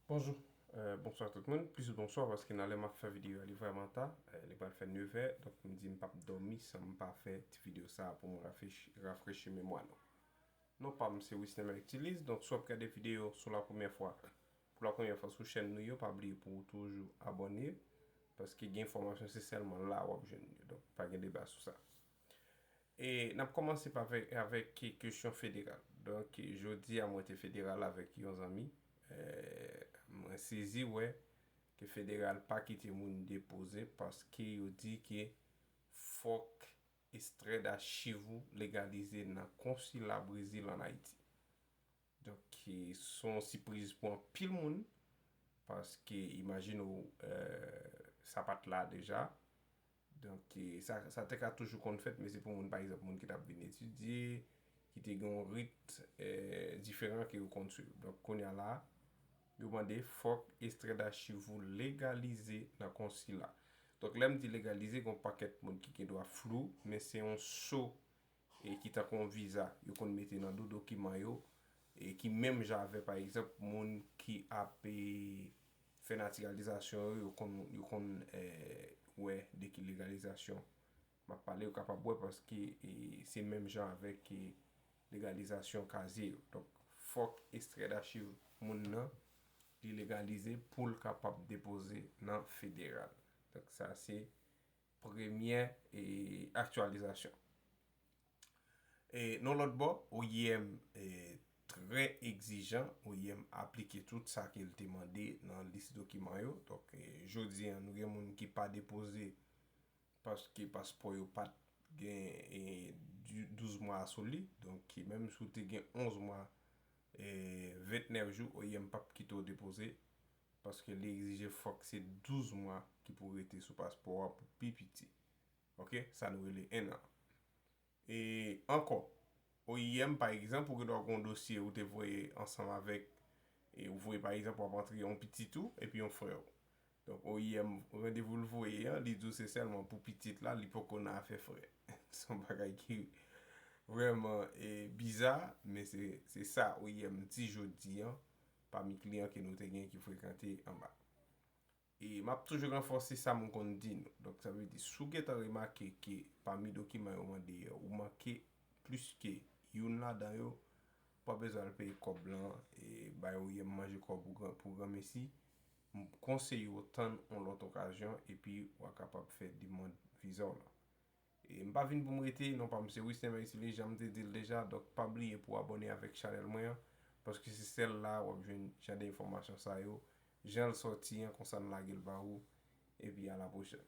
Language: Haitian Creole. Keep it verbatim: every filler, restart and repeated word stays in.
Bonjou, euh, bonswa tout moun. Plis bonswa paske nan lè m ap fè videyo a, li vrèman ta. Euh, li pral fè nevè, donk m di m p ap dòmi san m pa fè ti videyo sa a pou m rafrechi, rafrechi memwa nou. Non pa m se Wisner Merctilus, donk si w ap gade videyo sou la premyè fwa, pou la premyè fwa sou chèn nou yo, pa bliye pou w toujou abòne, paske gen enfòmasyon se sèlman la w ap jwenn yo, donk pa gen deba sou sa. E n ap kòmanse pa avèk, avèk kesyon federal. Donk, jodi a mwen te federal avèk yon zanmi. Eh, mwen sezi wè ke federal pa kite moun depoze paske yo di ke fòk estrè dachiv ou legalize nan konsila Brezil ann Ayiti. Donk, se yon sipriz pou anpil moun, paske imajine w, eh, sa pa t la deja. Donk, eh, sa, sa te ka toujou konn fèt, men se pou moun, pa egzanp, moun ki t ap vin etidye, ki te gen yon rit, eh, diferan ke yo konn swiv. Donk, kounye a la, yo mande fòk estrè dachiv ou legalize nan konsila. Donk, lè m di legalize, gen yon pakèt moun ki gen dwa flou, men se yon so e ki tankou yon viza yo konn mete nan do dokiman yo, e ki menm jan avè, pa egzanp, moun ki ap, e, fè natiralizasyon yo, yo konn, yo konn, e, wè de ki legalizasyon m ap pale, yo kapab wè paske, e, se menm jan avèk, e, legalizasyon kazye yo. Donk, fòk estrè dachiv moun nan, li legalize pou l kapab depoze nan federal. Donk, sa se premyè, e, aktyalizasyon. E, nan lòt bò, O I M, e, trè egzijan. O I M aplike tout sa ke l te mande nan lis dokiman yo. Donk, e, jodi a, nou gen moun ki pa depoze paske paspò yo pa t gen, e, di-, douz mwa sou li. Donk, menm si w te gen onz mwa, e, vennèf jou, O I M p ap kite w depoze, paske li egzije fòk se douz mwa ki pou rete sou paspò a pou pi piti. Oke, sa nou rele en an. E ankò, O I M, pa egzanp, ou gen dwa gen yon dosye ou te voye ansanm avèk, e ou voye, pa egzanp, w ap antre yon pitit ou epi yon frè w. Donk, O I M, randevou l voye an, li di w se sèlman pou pitit la, li poko nan afè frè. Se yon bagay ki vrèman, e, biza, men se, se sa O I M di jodi an, pami kliyan ke nou te gen ki frekante anba. E m ap toujou ranfòse sa m konn di nou. Donk, sa vle di, si w gentan remake ke pami dokiman yo mande yo, ou manke plis ke youn ladan yo, ou pa bezwen al peye kòb lan, e bay O I M manje kòb ou gran, pou granmesi. M konseye w tann yon lòt okazyon, epi w a kapab fè demann viza w lan. E m pa vin pou m rete, non pa m se Wisner Mercilus, jan m te di l deja, donk pa bliye pou w abòne avèk chanèl mwen an, paske se sèl la w ap jwenn jan de enfòmasyon sa yo, jan l sòti an, konsa n lage l ba ou, epi a la pwochèn.